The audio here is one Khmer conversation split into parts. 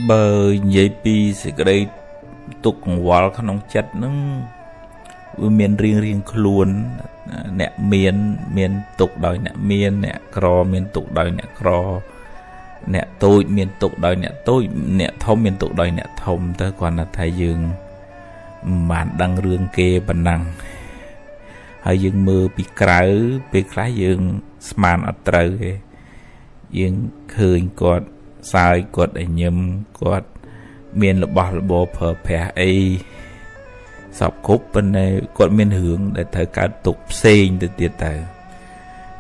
បើនិយាយពីសេចក្តីទុក្ខកង្វល់ក្នុងចិត្តហ្នឹងវាមានរៀងរៀងខ្លួនអ្នកមានមានទុក្ខដោយអ្នកមានអ្នកក្រមានទុក្ខដោយអ្នកក្រអ្នកតូចមានទុក្ខដោយអ្នកតូចអ្នកធំមានទុក្ខដោយអ្នកធំទៅគ្រាន់តែថាយើងមិនបានដឹងរឿងគេប៉ុណ្ណឹងហើយយើងមើលពីក្រៅពេលខ្លះយើងស្មានអត់ត្រូវទេយើងឃើញគាត់សើចគាត់ឲ្យញឹមគាត់មានរបស់របរប្រើប្រាស់អីសពគ្រប់ប៉ុន្តែគាត់មានរឿងដែលត្រូវកើតទុក្ខផ្សេងទៅទៀតទៅ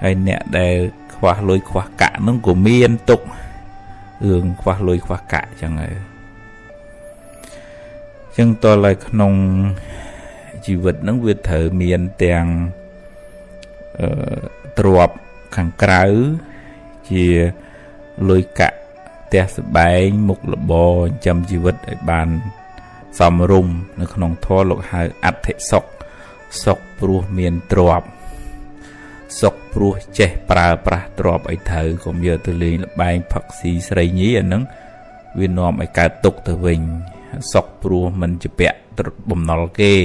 ហើយអ្នកដែលខ្វះលុយខ្វះកាក់ហ្នឹងក៏មានទុក្ខរឿងខ្វះលុយខ្វះកាក់ចឹងហើយចឹងតើឡើយក្នុងជីវិតហ្នឹងវាត្រូវមានទាំងទ្រព្យខាងក្រៅជាលុយកាក់ផ្ទះសម្បែងមុខរបរចិញ្ចឹមជីវិតឲ្យបានសមរម្យនៅក្នុងធម៌លោកហៅអដ្ឋិសុខសុខព្រោះមានទ្រព្យសុខព្រោះចេះប្រើប្រាស់ទ្រព្យឲ្យត្រូវកុំយកទៅលេងល្បែងផឹកស៊ីស្រីញីអាហ្នឹងវានាំឲ្យកើតទុក្ខទៅវិញសុខព្រោះមិនជាពាក់បំណុលគេ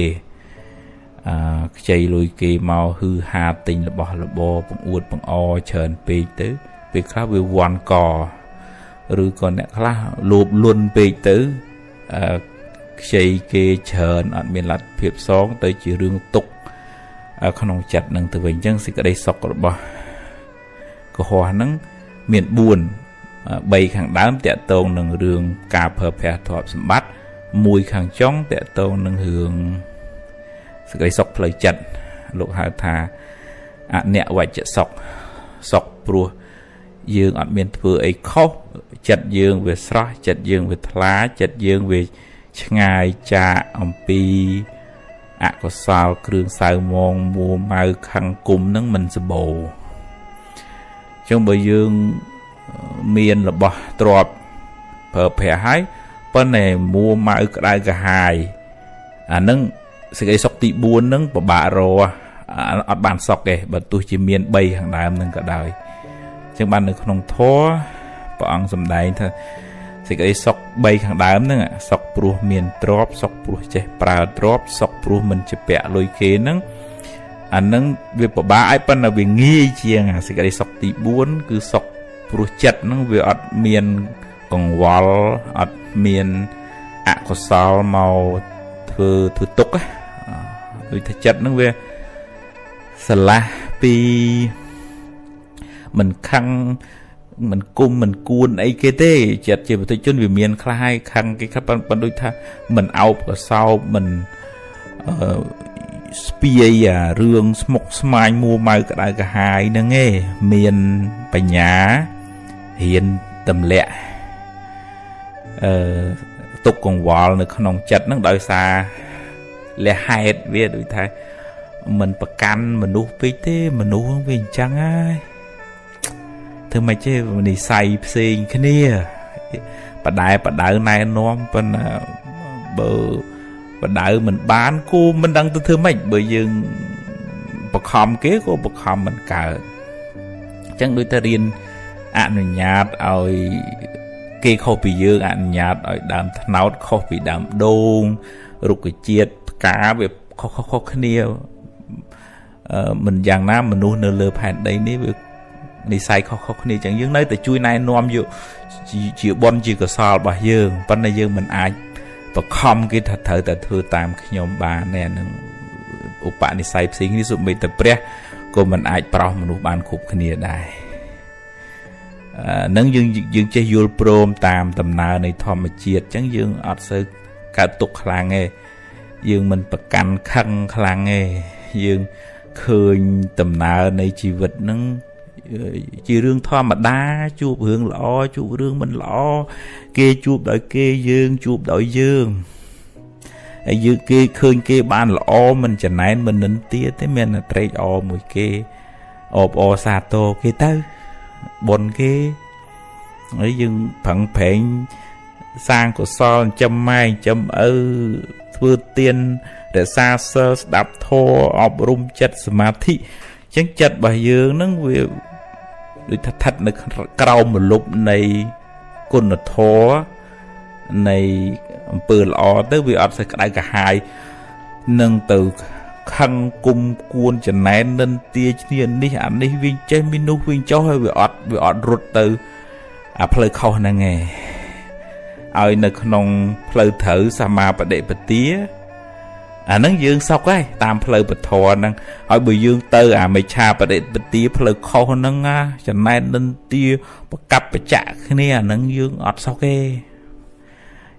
ខ្ចីលុយគេមកហឺហាទិញរបស់របរបង្អួតបង្អច្រើនពេកទៅពេលខ្លះវាវាន់កឬក៏អ្នកខ្លះលោភលន់ពេកទៅខ្ចីគេច្រើនអត់មានលទ្ធភាពសងទៅជារឿងទុក្ខក្នុងចិត្តនឹងទៅវិញអញ្ចឹងសេចក្តីសុខរបស់កុហកហ្នឹងមាន4 3ខាងដើមតាក់ទងនឹងរឿងការប្រើប្រាស់ទ្រព្យសម្បត្តិមួយខាងចុងតាក់ទងនឹងរឿងសេចក្តីសុខផ្លូវចិត្តលោកហៅថាអនវច្ចសុខសុខព្រោះយើងអត់មានធ្វើអីខុសចិត្តយើងវាស្រស់ចិត្តយើងវាថ្លាចិត្តយើងវាឆ្ងាយចាកអំពីអកុសលគ្រឿងសៅមងមួម៉ៅខឹងគុំនឹងមិនសបោចឹងបើយើងមានរបស់ទ្រព្យប្រើប្រាស់ហើយប៉ុន្តែមួម៉ៅក្តៅក្រហាយអានឹងសេចក្តីសុខទី4នឹងពិបាករកអត់បានសុខទេបើទោះជាមាន3ខាងដើមនឹងក៏ដោយចឹងបាននៅក្នុងធម៌ព្រះអង្គសម្ដែងថាសេចក្តីសុខ3ខាងដើមហ្នឹងសុខព្រោះមានទ្រព្យសុខព្រោះចេះប្រើទ្រព្យសុខព្រោះមិនជាពាក់លុយគេហ្នឹងអាហ្នឹងវាពិបាកឲ្យប៉ុន្តែវាងាយជាងសេចក្តីសុខទី4គឺសុខព្រោះចិត្តហ្នឹងវាអត់មានកង្វល់អត់មានអកុសលមកធ្វើទុក្ខដូចថាចិត្តហ្នឹងវាស្រឡះពីមិនខឹងមិនគុំមិនគួនអីគេទេចិត្តជាប្រជាជនវាមានខ្លះហើយខឹងគេខ្លះប៉ុន្តែដូចថាមិនអោបកសោបមិនស្ពាយអារឿងស្មុកស្មាញមួម៉ៅក្តៅក្រហាយហ្នឹងឯងមានបញ្ញារៀនទម្លាក់ទុកកង្វល់នៅក្នុងចិត្តហ្នឹងដោយសារលះហេតុវាដូចថាមិនប្រកាន់មនុស្សពេកទេមនុស្សវាអញ្ចឹងហើយធ្វើម៉េចទេនិស័យផ្សេងគ្នាបដែបដៅណែនាំប៉ុន្តែបើបដៅមិនបានគូមិនដឹងទៅធ្វើម៉េចបើយើងបខំគេក៏បខំមិនកើតអញ្ចឹងដូចថារៀនអនុញ្ញាតឲ្យគេខុសពីយើងអនុញ្ញាតឲ្យដើមត្នោតខុសពីដើមដូងរុក្ខជាតិផ្កាវាខុសៗគ្នាមិនយ៉ាងណាមនុស្សនៅលើផែនដីនេះវានិស័យខុសៗគ្នាចឹងយើងនៅតែជួយណែនាំយកជាបុណ្យជាកុសលរបស់យើងប៉ុន្តែយើងមិនអាចបខំគេថាត្រូវតែធ្វើតាមខ្ញុំបានទេអានឹងឧបនិស្ស័យផ្សេងគ្នាសូម្បីតែព្រះក៏មិនអាចប្រោសមនុស្សបានគ្រប់គ្នាដែរនឹងយើងចេះយល់ព្រមតាមដំណើរនៃធម្មជាតិចឹងយើងអត់សូវកើតទុក្ខខ្លាំងទេយើងមិនប្រកាន់ខឹងខ្លាំងទេយើងឃើញដំណើរនៃជីវិតហ្នឹងជារឿងធម្មតាជួបរឿងល្អជួបរឿងមិនល្អគេជួបដោយគេយើងជួបដោយយើងហើយយើងគេឃើញគេបានល្អមិនចំណែនមិននិន្ទាទេមានតែត្រេកអរមួយគេអបអរសាទរគេទៅបុណ្យគេហើយយើងប្រឹងប្រែងសាងកុសលចិញ្ចឹមម៉ែចិញ្ចឹមឪធ្វើទានរក្សាសិលស្ដាប់ធម៌អប់រំចិត្តសមាធិអញ្ចឹងចិត្តរបស់យើងហ្នឹងវា ដូចថាស្ថិតនៅក្រោមម្លប់នៃគុណធម៌នៃអំពើល្អទៅវាអត់សូវក្តៅក្រហាយនឹងទៅខឹងគុំគួនចំណែននិន្ទាគ្នានេះអានេះវិញចេះមាននោះវិញចុះហើយវាអត់រត់ទៅអាផ្លូវខុសហ្នឹងឯងឲ្យនៅក្នុងផ្លូវត្រូវសមាបដិបទាអាហ្នឹងយើងសុខហើយតាមផ្លូវពធហ្នឹងហើយបើយើងទៅអាមិច្ឆាបដិបទាផ្លូវខុសហ្នឹងចំណែននិន្ទាប្រកាប់ប្រចាក់គ្នាអាហ្នឹងយើងអត់សុខទេ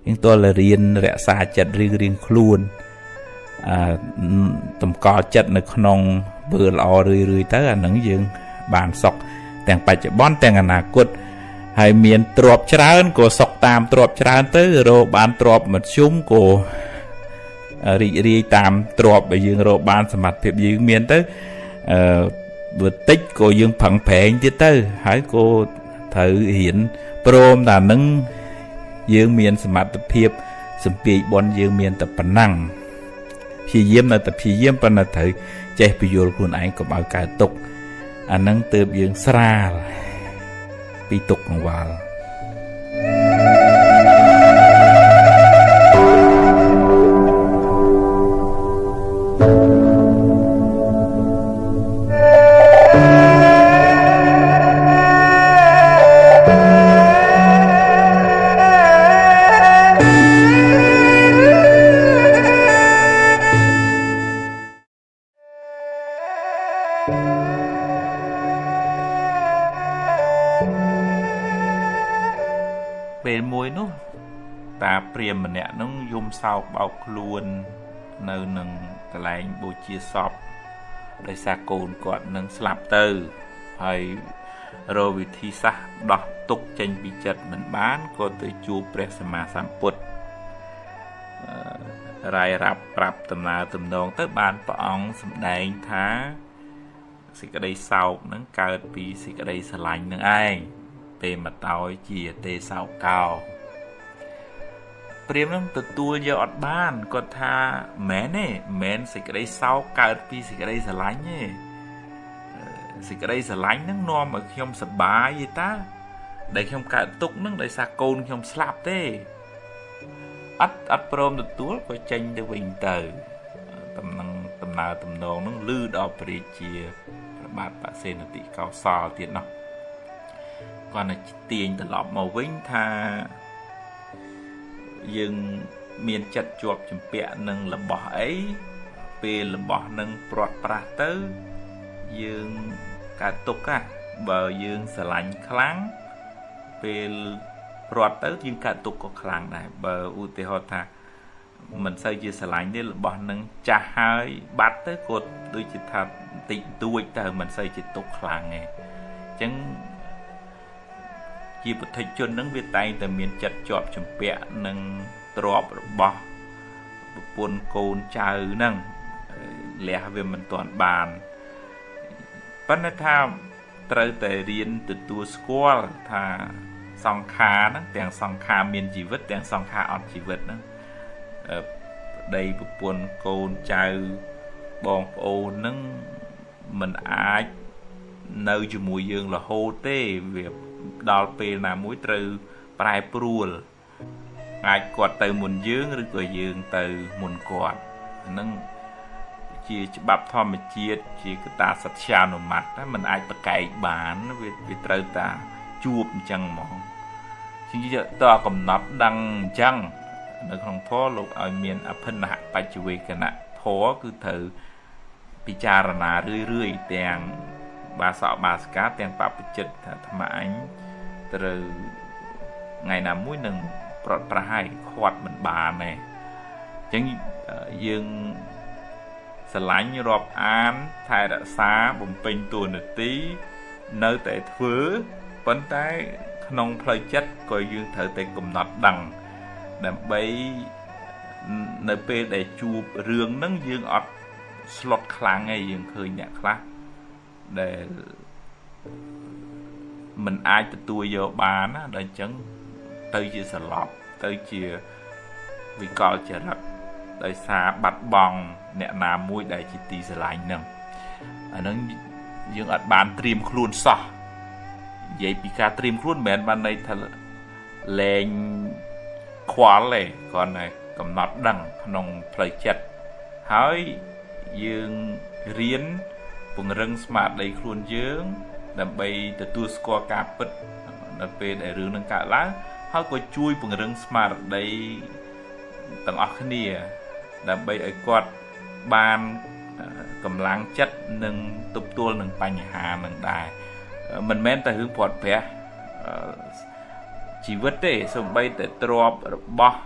យើងទល់តែរៀនរក្សាចិត្តរៀងខ្លួនតម្កល់ចិត្តនៅក្នុងពើល្អរឿយៗទៅអាហ្នឹងយើងបានសុខទាំងបច្ចុប្បន្នទាំងអនាគតហើយមានទ្រព្យច្រើនក៏សុខតាមទ្រព្យច្រើនទៅរកបានទ្រព្យមធ្យមក៏រីករាយតាមទ្រព្យដែលយើងរកបានសមត្ថភាពយើងមានទៅបើតិចក៏យើងប្រឹងប្រែងទៀតទៅហើយក៏ត្រូវរៀនព្រមតែនឹងយើងមានសមត្ថភាពសំពាយបុណ្យយើងមានតែប៉ុណ្ណឹងព្យាយាមនៅតែព្យាយាមប៉ុន្តែត្រូវចេះពយល់ខ្លួនឯងកុំឲ្យកើតទុក្ខអាហ្នឹងទើបយើងស្រាលពីទុក្ខកង្វល់ពេលមួយនោះតាព្រាហ្មណ៍ម្នាក់នោះយំសោកបោកខ្លួននៅនឹងកន្លែងបូជាសពដោយសារកូនគាត់នឹងស្លាប់ទៅហើយរកវិធីសាស្ត្រដោះទុក្ខចេញពីចិត្តមិនបានក៏ទៅជួបព្រះសម្មាសម្ពុទ្ធរាយរាប់ប្រាប់ដំណើរទំនងទៅបានព្រះអង្គសម្ដែងថាសេចក្តីសោកនឹងកើតពីសេចក្តីស្រឡាញ់នឹងឯងទេមកតោយជាទេសោកោព្រាហ្មណ៍នឹងទទួលយកអត់បានគាត់ថាមែនទេមែនសេចក្តីសោកកើតពីសេចក្តីស្រឡាញ់ទេសេចក្តីស្រឡាញ់នឹងនាំឲ្យខ្ញុំសប្បាយទេតាដែលខ្ញុំកើតទុក្ខនឹងដោយសារកូនខ្ញុំស្លាប់ទេអត់ព្រមទទួលក៏ចេញទៅវិញទៅតំណឹងដំណើរទំនងនឹងលឺដល់ព្រះរាជាព្រះបាទបសេនតិកោសលទៀតណោះគាត់នឹងទាញត្រឡប់មកវិញថាយើងមានចិត្តជាប់ជំពាក់នឹងរបស់អីពេលរបស់នឹងព្រាត់ប្រាសទៅយើងកើតទុក្ខបើយើងស្រឡាញ់ខ្លាំងពេលព្រាត់ទៅយើងកើតទុក្ខក៏ខ្លាំងដែរបើឧទាហរណ៍ថាមិនសូវជាស្រឡាញ់ទេរបស់នឹងចាស់ហើយបាត់ទៅគាត់ដូចជាថាតិចតួចទៅមិនសូវជាទុក្ខខ្លាំងទេអញ្ចឹងជាពុទ្ធជននឹងវាតែងតែមានចិត្តជាប់ជំពាក់នឹងទ្រព្យរបស់ប្រពន្ធកូនចៅនឹងលះវាមិនទាន់បានប៉ុន្តែថាត្រូវតែរៀនទទួលស្គាល់ថាសង្ខារហ្នឹងទាំងសង្ខារមានជីវិតទាំងសង្ខារអត់ជីវិតហ្នឹងប្តីប្រពន្ធកូនចៅបងប្អូនហ្នឹងមិនអាចនៅជាមួយយើងរហូតទេវាដល់ពេលណាមួយត្រូវប្រែប្រួលអាចគាត់ទៅមុនយើងឬក៏យើងទៅមុនគាត់ហ្នឹងជាច្បាប់ធម្មជាតិជាកត្តាសត្យានុម័តណាมันអាចប្រកែកបានវាត្រូវតាជួបអញ្ចឹងហ្មងជាតើកំណត់ដឹងអញ្ចឹងនៅក្នុងធម៌លោកឲ្យមានអភិនហបច្ចវេកណៈធម៌គឺត្រូវពិចារណារឿយៗទាំងបាសកបាសិកាទាំងបព្វជិតថាអាត្មាអញត្រូវថ្ងៃណាមួយនឹងប្រត់ប្រាស់ហើយខាត់មិនបានទេអញ្ចឹងយើងស្រឡាញ់រាប់អានថែរក្សាបំពេញតួនាទីនៅតែធ្វើប៉ុន្តែក្នុងផ្លូវចិត្តក៏យើងត្រូវតែកំណត់ដឹងដើម្បីនៅពេលដែលជួបរឿងហ្នឹងយើងអត់ស្លុតខ្លាំងទេយើងឃើញអ្នកខ្លះដែលមិនអាចទទួលយកបានណាដល់អញ្ចឹងទៅជាសន្លប់ទៅជាវិកលចរិតដោយសារបាត់បង់អ្នកណាមួយដែលជាទីស្រឡាញ់ហ្នឹងអាហ្នឹងយើងអត់បានត្រៀមខ្លួនសោះ និយាយពីការត្រៀមខ្លួនមិនមែនបានន័យថាលែងខ្វល់ទេគ្រាន់តែកំណត់ដឹងក្នុងផ្លូវចិត្តហើយយើងរៀនពង្រឹងស្មារតីខ្លួនយើងដើម្បីទទួលស្គាល់ការពិតនៅពេលដែលរឿងនឹងកើតឡើងហើយក៏ជួយពង្រឹងស្មារតីទាំងអស់គ្នាដើម្បីឲ្យគាត់បានកម្លាំងចិត្តនិងទប់ទល់នឹងបញ្ហានឹងដែរមិនមែនតែរឿងព្រាត់ប្រាសជីវិតទេសូម្បីតែទ្រព្យរបស់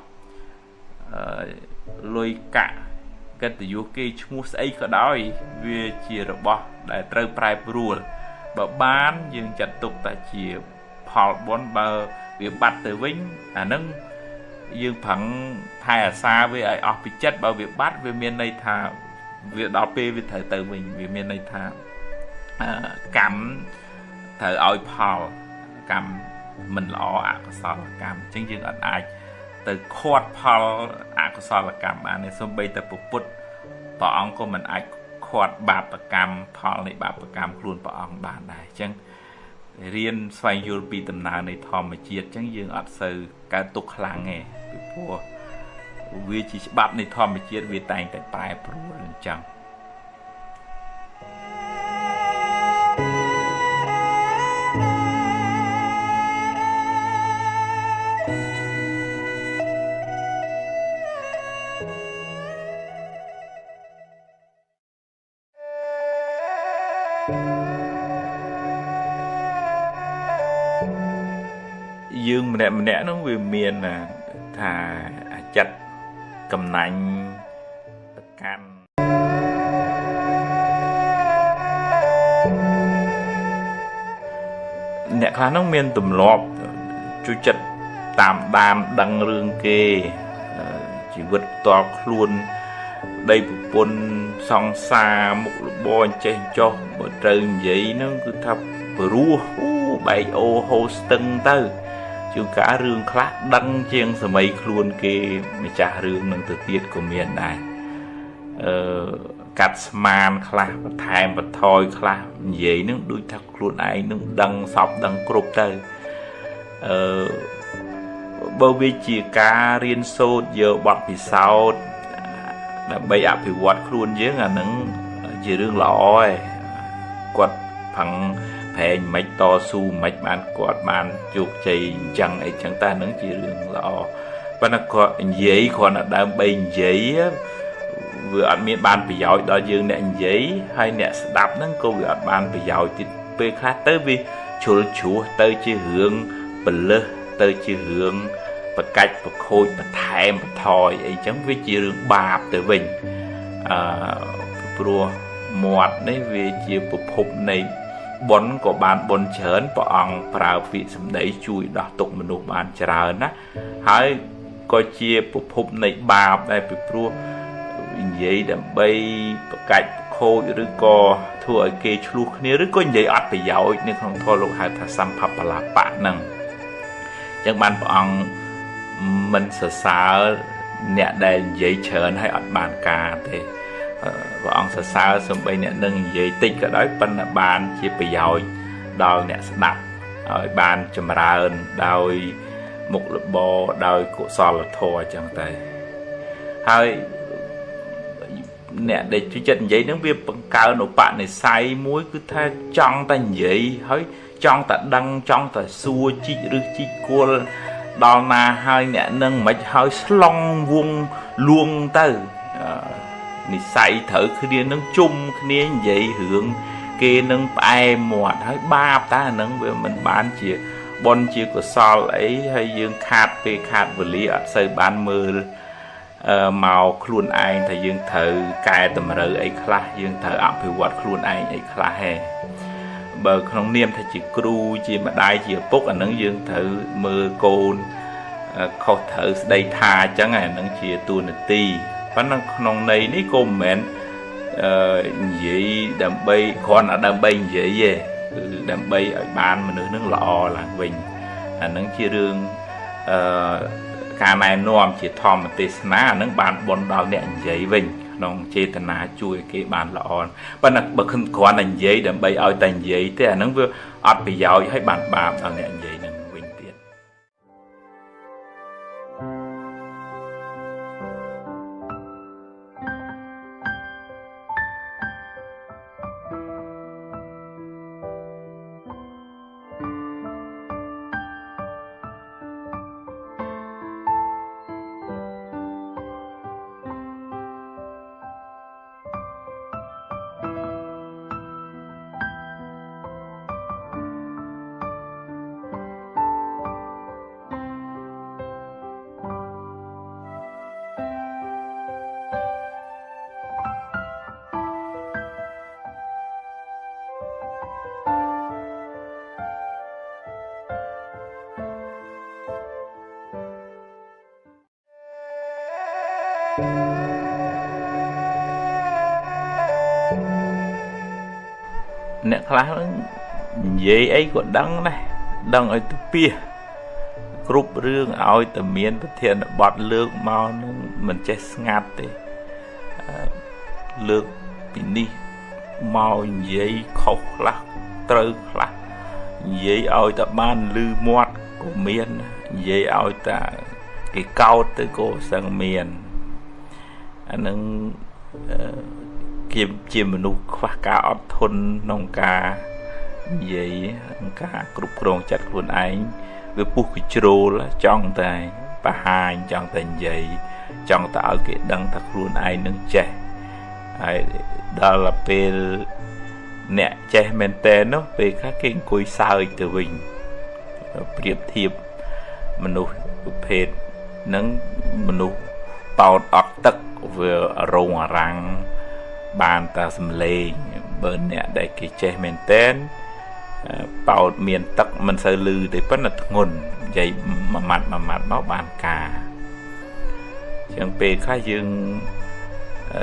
លុយកាក់កិត្តិយសគេឈ្មោះស្អីក៏ដោយវាជារបស់ដែលត្រូវប្រែប្រួលបើបានយើងចាត់ទុកតែជាផលបុណ្យបើវាបាត់ទៅវិញអានឹងយើងប្រឹងថែអាសាវាឲ្យអស់ពីចិត្តបើវាបាត់វាមានន័យថាវាដល់ពេលវាត្រូវទៅវិញវាមានន័យថាកម្មត្រូវឲ្យផលកម្មមិនល្អអកុសលកម្មអញ្ចឹងយើងអត់អាចទៅខាត់ផលអកុសលកម្មបានទេសូម្បីតែពុទ្ធព្រះអង្គក៏មិនអាចខាត់បាបកម្មផលនៃបាបកម្មខ្លួនព្រះអង្គបានដែរអញ្ចឹងរៀនស្វែងយល់ពីដំណើរនៃធម្មជាតិអញ្ចឹងយើងអត់សូវកើតទុក្ខខ្លាំងទេពីព្រោះវាជាច្បាប់នៃធម្មជាតិវាតែងតែប្រែប្រួលអញ្ចឹងយើងម្នាក់ម្នាក់នោះវាមានថាចិត្តកំណាញ់ប្រកាន់អ្នកខ្លះនោះមានទម្លាប់ជួយចិត្តតាមដានដឹងរឿងគេជីវិតផ្ទាល់ខ្លួនប្តីប្រពន្ធសង្សារមុខរបរចេះចុះបើត្រូវនិយាយហ្នឹងគឺថាព្រោះអូបែកអូហូស្ទឹងទៅជួនកាលរឿងខ្លះដឹងជាងសម័យខ្លួនគេម្ចាស់រឿងនឹងទៅទៀតក៏មានដែរកាត់ស្មានខ្លះបន្ថែមបន្ថយខ្លះនិយាយនឹងដូចថាខ្លួនឯងនឹងដឹងសពដឹងគ្រប់ទៅបើវាជាការរៀនសូត្រយកបទពិសោធន៍ដើម្បីអភិវឌ្ឍខ្លួនយើងអានឹងជារឿងល្អឯងគាត់ផឹងប្រែងមិនតស៊ូមិនបានគាត់បានជោគជ័យអញ្ចឹងអីចឹងតែហ្នឹងជារឿងល្អប៉ុន្តែគាត់និយាយគ្រាន់តែដើម្បីនិយាយវាអត់មានបានប្រយោជន៍ដល់យើងអ្នកនិយាយហើយអ្នកស្ដាប់ហ្នឹងក៏វាអត់បានប្រយោជន៍ទៀតពេលខ្លះទៅវាជ្រុលជ្រោះទៅជារឿងពលឹះទៅជារឿងបកាច់ប្រខូចបន្ថែមបន្ថយអីចឹងវាជារឿងបាបទៅវិញព្រោះមាត់នេះវាជាប្រភពនៃបុណ្យក៏បានបុណ្យច្រើនព្រះអង្គប្រើពាក្យសម្ដីជួយដោះទុក្ខមនុស្សបានច្រើនណាហើយក៏ជាប្រភពនៃបាបដែរពីព្រោះនិយាយដើម្បីប្រកាច់ខូចឬក៏ធ្វើឲ្យគេឆ្លោះគ្នាឬក៏និយាយអត់ប្រយោជន៍នៅក្នុងធម៌លោកហៅថាសម្ភបលាបៈហ្នឹងអញ្ចឹងបានព្រះអង្គមិនសរសើរអ្នកដែលនិយាយច្រើនហើយអត់បានការទេព្រះអង្គសរសើរសំបីអ្នកនឹងនិយាយតិចក៏ដោយប៉ុន្តែបានជាប្រយោជន៍ដល់អ្នកស្ដាប់ឲ្យបានចម្រើនដោយមុខរបរដោយកុសលធម៌អញ្ចឹងទៅហើយអ្នកដែលជួយចិត្តនិយាយនឹងវាបង្កើនឧបនិស្ស័យមួយគឺថាចង់តែនិយាយហើយចង់តែដឹងចង់តែសួរជីកឬជីកគល់ដល់ណាហើយអ្នកនឹងមិនហើយស្លង់វងលួងទៅនិស័យត្រូវគ្នានឹងជុំគ្នានិយាយរឿងគេនឹងផ្អែមមាត់ហើយបាបតាអានឹងវាមិនបានជាបុណ្យជាកុសលអីហើយយើងខាតពេលខាតវេលាអត់សូវបានមើលមកខ្លួនឯងថាយើងត្រូវកែតម្រូវអីខ្លះយើងត្រូវអភិវឌ្ឍខ្លួនឯងអីខ្លះហេបើក្នុងនាមថាជាគ្រូជាម្ដាយជាឪពុកអានឹងយើងត្រូវមើលកូនខុសត្រូវស្ដីថាអញ្ចឹងអានឹងជាតួនាទីប៉ុន្តែក្នុងន័យនេះក៏មិនមែននិយាយដើម្បីគ្រាន់តែដើម្បីនិយាយទេគឺដើម្បីឲ្យបានមនុស្សនឹងល្អឡើងវិញអានឹងជារឿងការណែនាំជាធម្មទេសនាអានឹងបានបុណ្យដល់អ្នកនិយាយវិញ ក្នុងចេតនាជួយគេបានល្អប៉ុន្តែបើគ្រាន់តែនិយាយដើម្បីឲ្យតែនិយាយទេអាហ្នឹងវាអត់ប្រយោជន៍ឲ្យបានបាបដល់អ្នកនិយាយហ្នឹងវិញទៀតអ្នកខ្លះហ្នឹងនិយាយអីក៏ដឹងដែរដឹងឲ្យទៅពីគ្រប់រឿងឲ្យតែមានប្រធានបទលើកមកនឹងមិនចេះស្ងាត់ទេលើកពីនេះមកនិយាយខុសខ្លះត្រូវខ្លះនិយាយឲ្យតែបានលឺមាត់ក៏មាននិយាយឲ្យតែគេកោតទៅក៏សឹងមានអានឹងជាមនុស្សខ្វះការអត់ធន់ក្នុងការនិយាយក្នុងការគ្រប់គ្រងចិត្តខ្លួនឯងវាពុះកជ្រោលចង់តែបង្ហាញចង់តែនិយាយចង់តែឲ្យគេដឹងថាខ្លួនឯងនឹងចេះហើយដល់ពេលអ្នកចេះមែនតើនោះពេលខ្លះគេអង្គុយសើចទៅវិញប្រៀបធៀបមនុស្សប្រភេទនឹងមនុស្សប៉ោតអត់ទឹកវារងអារាំងបានតែសំឡេងបើអ្នកដែលគេចេះមែនតែនប៉ោតមានទឹកមិនសូវលឺទេប៉ុន្តែធ្ងន់និយាយមួយម៉ាត់មួយម៉ាត់មកបានការចឹងពេលខ្លះយើង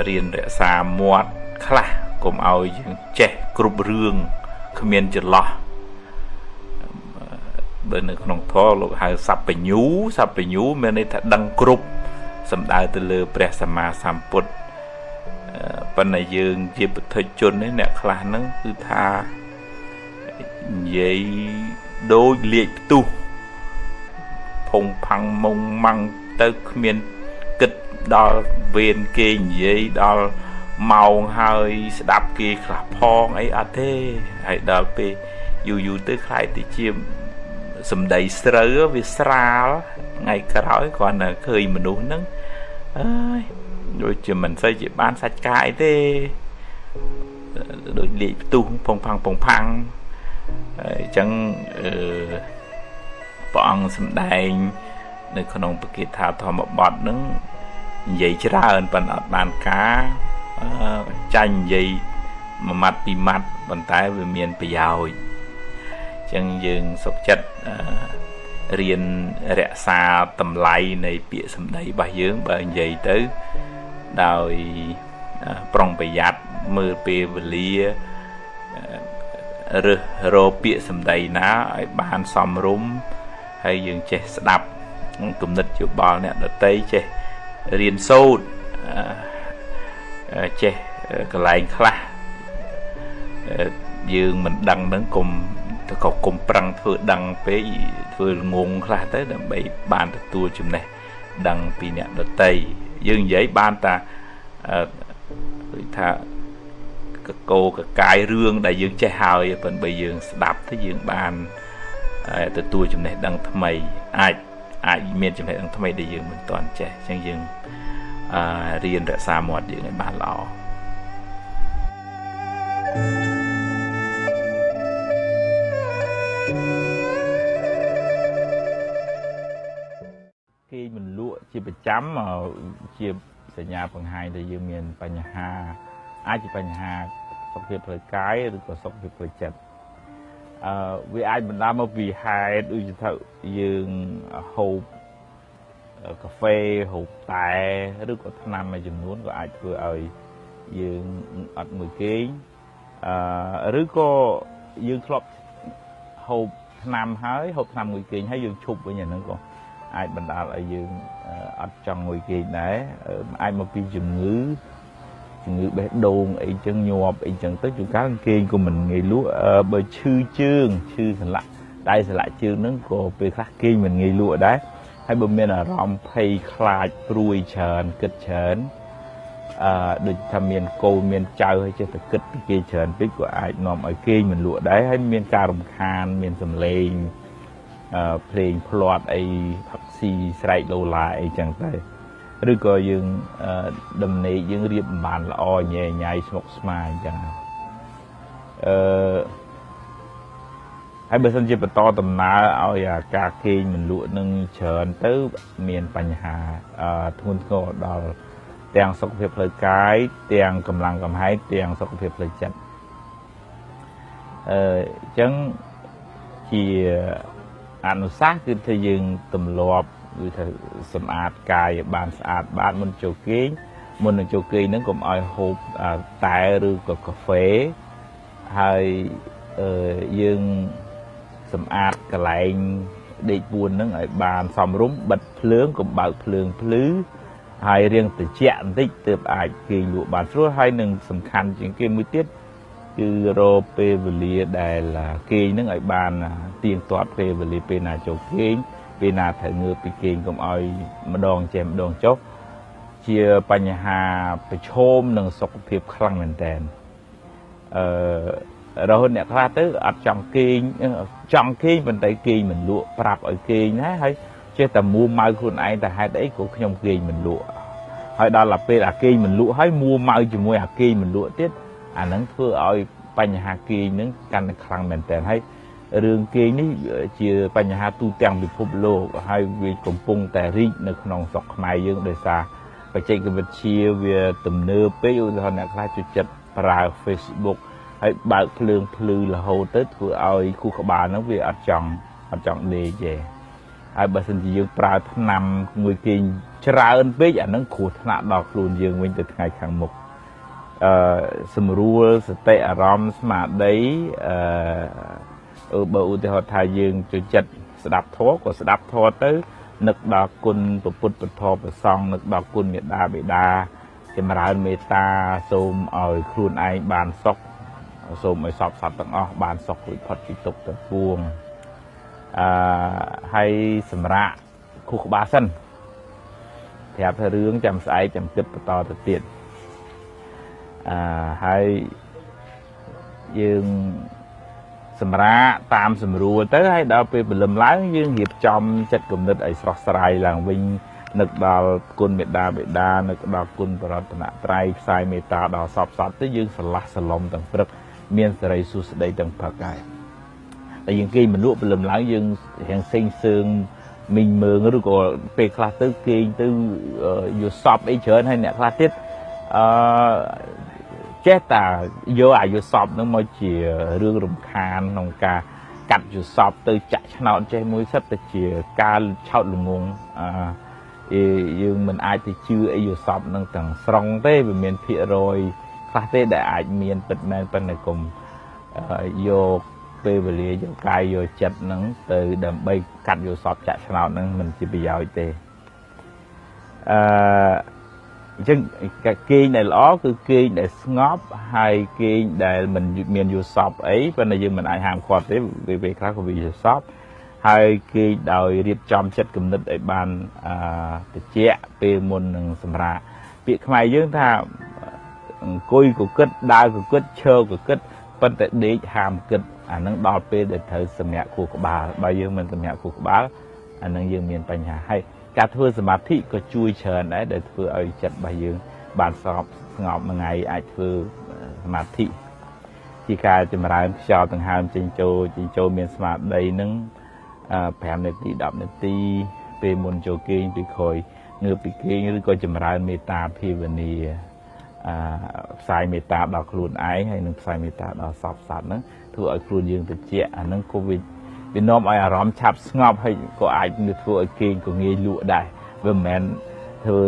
រៀនរក្សាមាត់ខ្លះកុំឲ្យយើងចេះគ្រប់រឿងគ្មានចន្លោះបើនៅក្នុងធម៌លោកហៅសព្វញ្ញូសព្វញ្ញូមានន័យថាដឹងគ្រប់សំដៅទៅលើព្រះសម្មាសម្ពុទ្ធប៉ុន្តែយើងជាពុទ្ធជននេះអ្នកខ្លះហ្នឹងគឺថានិយាយដូចលាកផ្ទុះផុងផាំងមុងម៉ាំងទៅគ្មានគិតដល់វេនគេនិយាយដល់ម៉ោងហើយស្ដាប់គេខ្លះផងអីអត់ទេហើយដល់ពេលយូរយូរទៅខ្លាយទៅជាសម្ដីស្រូវវាស្រាលថ្ងៃក្រោយគ្រាន់តែឃើញមនុស្សហ្នឹងអើយដូចជាមិនសូវជាបានសាច់កាយទេដូចលាកផ្ទុះផុងផាំងផុងផាំងអញ្ចឹងព្រះអង្គសម្ដែងនៅក្នុងពគាថាធម្មបទហ្នឹងនិយាយច្រើនប៉ុន្តែអត់បានការចាញ់និយាយមួយម៉ាត់ពីរម៉ាត់ប៉ុន្តែវាមានប្រយោជន៍អញ្ចឹងយើងសុខចិត្តរៀនរក្សាតម្លៃនៃពាក្យសម្ដីរបស់យើងបើនិយាយទៅដោយប្រុងប្រយ័ត្នមើលពេលវេលារើសរកពាក្យសម្ដីណាឲ្យបានសមរម្យហើយយើងចេះស្ដាប់គំនិតយោបល់អ្នកដទៃចេះរៀនសូត្រចេះកន្លែងខ្លះយើងមិនដឹងហ្នឹងកុំក៏កុំប្រឹងធ្វើដឹងពេកធ្វើងងខ្លះទៅដើម្បីបានទទួលចំណេះដឹងពីអ្នកដទៃយើងនិយាយបានតាដូចថាកកោកកាយរឿងដែលយើងចេះហើយប៉ុន្តែបើយើងស្ដាប់ទៅយើងបានទទួលចំណេះដឹងថ្មីអាចមានចំណេះដឹងថ្មីដែលយើងមិនទាន់ចេះអញ្ចឹងយើងរៀនរក្សាមាត់យើងឲ្យបានល្អគេមិនលក់ជាប្រចាំជាសញ្ញាបង្ហាញថាយើងមានបញ្ហាអាចជាបញ្ហាសុខភាពផ្លូវកាយឬក៏សុខភាពផ្លូវចិត្តវាអាចបណ្ដាលមកពីហេតុដូចជាថាយើងហូបកាហ្វេហូបតែឬក៏ថ្នាំមួយចំនួនក៏អាចធ្វើឲ្យយើងអត់មួយគេងឬក៏យើងធ្លាប់ហូបថ្នាំហើយហូបថ្នាំមួយគេងហើយយើងឈប់វិញអាហ្នឹងក៏អាចបណ្ដាលឲ្យយើងអត់ចង់ងុយគេងដែរអាចមកពីជំងឺ ជំងឺបេះដូងអីចឹងញាប់អីចឹងទៅជួនកាលគេងក៏មិនងាយលក់បើឈឺជើងឈឺសន្លាក់ដៃសន្លាក់ជើងហ្នឹងក៏ពេលខ្លះគេងមិនងាយលក់ដែរហើយបើមានអារម្មណ៍ភ័យខ្លាចព្រួយច្រើនគិតច្រើនដូចថាមានកូនមានចៅហើយចេះតែគិតពីគេច្រើនពេកក៏អាចនាំឲ្យគេងមិនលក់ដែរហើយមានការរំខានមានសំឡេងភ្លេងភ្លាត់អីផឹកស៊ីស្រែកលោឡាអីចឹងទៅឬក៏យើងដំណេកយើងរៀបមិនបានល្អញ៉ៃញ៉ៃស្មុគស្មាញអញ្ចឹងហើយបើសិនជាបន្តដំណើរឲ្យអាការគេងមិនលក់នឹងច្រើនទៅមានបញ្ហាធ្ងន់ធ្ងរដល់ទាំងសុខភាពផ្លូវកាយទាំងកម្លាំងកំហែងទាំងសុខភាពផ្លូវចិត្តអញ្ចឹងជាអនុសាសន៍គឺថាយើងទម្លាប់គឺថាសម្អាតកាយឲ្យបានស្អាតបាតមុនចូលគេងមុននឹងចូលគេងហ្នឹងកុំឲ្យហូបតែឬក៏កាហ្វេហើយយើងសម្អាតកន្លែងដេកពួនហ្នឹងឲ្យបានសមរម្យបិទភ្លើងកុំបើកភ្លើងភ្លឺហើយរៀងត្រជាក់បន្តិចទើបអាចគេងលក់បានស្រួលហើយនឹងសំខាន់ជាងគេមួយទៀតគឺរកពេលវេលាដែលគេងហ្នឹងឲ្យបានទៀងទាត់ពេលវេលាពេលណាចូលគេងពេលណាត្រូវងើបពីគេងកុំឲ្យម្ដងចេះម្ដងចុះជាបញ្ហាប្រឈមនឹងសុខភាពខ្លាំងមែនតើរហូតអ្នកខ្លះទៅអត់ចង់គេងចង់គេងប៉ុន្តែគេងមិនលក់ប្រាប់ឲ្យគេងណាហើយចេះតែមួម៉ៅខ្លួនឯងតែហេតុអីក៏ខ្ញុំគេងមិនលក់ហើយដល់ទៅពេលអាគេងមិនលក់ហើយមួម៉ៅជាមួយអាគេងមិនលក់ទៀតអាហ្នឹងធ្វើឲ្យបញ្ហាគេងហ្នឹងកាន់តែខ្លាំងមែនតើហើយរឿងគេងនេះជាបញ្ហាទូទាំងពិភពលោកហើយវាកំពុងតែរីកនៅក្នុងស្រុកខ្មែរយើងដោយសារបច្ចេកវិទ្យាវាទំនើបពេកឧទាហរណ៍អ្នកខ្លះចូលចិត្តប្រើ Facebook ហើយបើកភ្លើងភ្លឺរហូតទៅធ្វើឲ្យខួរក្បាលហ្នឹងវាអត់ចង់ដេកទេហើយបើសិនជាយើងប្រើថ្នាំមួយគេងច្រើនពេកអាហ្នឹងគ្រោះថ្នាក់ដល់ខ្លួនយើងវិញទៅថ្ងៃខាងមុខសម្រួលសតិអារម្មណ៍ស្មារតីបើឧទាហរណ៍ថាយើងចូលចិត្តស្ដាប់ធម៌ក៏ស្ដាប់ធម៌ទៅនឹកដល់គុណព្រះពុទ្ធព្រះធម៌ព្រះសង្ឃនឹកដល់គុណមេដាបិតាចម្រើនមេត្តាសូមឲ្យខ្លួនឯងបានសុខសូមឲ្យសពសត្វទាំងអស់បានសុខរួចផុតពីទុក្ខទាំងពួងហើយសម្រាប់ខួរក្បាលសិនប្រាប់ថារឿងចាំស្អែកចាំគិតបន្តទៅទៀតហើយយើងសម្រាប់តាមសម្រួលទៅហើយដល់ពេលព្រលឹមឡើងយើងរៀបចំចិត្តគំនិតឲ្យស្រស់ស្រាយឡើងវិញនឹកដល់គុណមេដាបិតានឹកដល់គុណបរតនត្រ័យផ្សាយមេត្តាដល់សពសត្វទៅយើងស្រឡះសឡំទាំងព្រឹកមានសេរីសួស្តីទាំងព្រឹកហើយតែយើងគេងមិនលក់ព្រលឹមឡើងយើងរៀងសេងសើងមីងមើងឬក៏ពេលខ្លះទៅគេងទៅយល់សពអីច្រើនហើយអ្នកខ្លះទៀតចេះតែយកអាយុសពហ្នឹងមកជារឿងរំខានក្នុងការកាត់យុសពទៅចាក់ឆ្នោតចេះមួយសិតទៅជាការឆោតល្ងងយើងមិនអាចទៅជឿអីយុសពហ្នឹងទាំងស្រុងទេវាមានភាគរយខ្លះទេដែលអាចមានពិតមែនប៉ុន្តែកុំយកពេលវេលាយកកាយយកចិត្តហ្នឹងទៅដើម្បីកាត់យុសពចាក់ឆ្នោតហ្នឹងមិនជាប្រយោជន៍ទេអញ្ចឹងគេងដែលល្អគឺគេងដែលស្ងប់ហើយគេងដែលមិនមានយល់សពអីប៉ុន្តែយើងមិនអាចហាមឃាត់ទេពេលខ្លះក៏វាយល់សពហើយគេងដោយរៀបចំចិត្តគំនិតឲ្យបានត្រជាក់ពេលមុននឹងសម្រាកពាក្យខ្មែរយើងថាអង្គុយក៏គិតដើរក៏គិតឈរក៏គិតប៉ុន្តែដេកហាមគិតអានឹងដល់ពេលដែលត្រូវសម្រាកខួរក្បាលបើយើងមិនសម្រាកខួរក្បាលអានឹងយើងមានបញ្ហាហើយការធ្វើសមាធិក៏ជួយច្រើនដែរដែលធ្វើឲ្យចិត្តរបស់យើងបានស្ងប់ស្ងប់មួយថ្ងៃអាចធ្វើសមាធិជាការចម្រើនខ្យល់ដង្ហើមចេញចូលមានស្មារតីនឹង5នាទី10នាទីពេលមុនចូលគេងពេលក្រោយងើបពីគេងឬក៏ចម្រើនមេត្តាភាវនាផ្សាយមេត្តាដល់ខ្លួនឯងហើយនឹងផ្សាយមេត្តាដល់សពសត្វហ្នឹងធ្វើឲ្យខ្លួនយើងត្រជាក់អាហ្នឹងក៏វានាំឲ្យអារម្មណ៍ឆាប់ស្ងប់ហើយក៏អាចធ្វើឲ្យគេងក៏ងាយលក់ដែរវាមិនមែនធ្វើ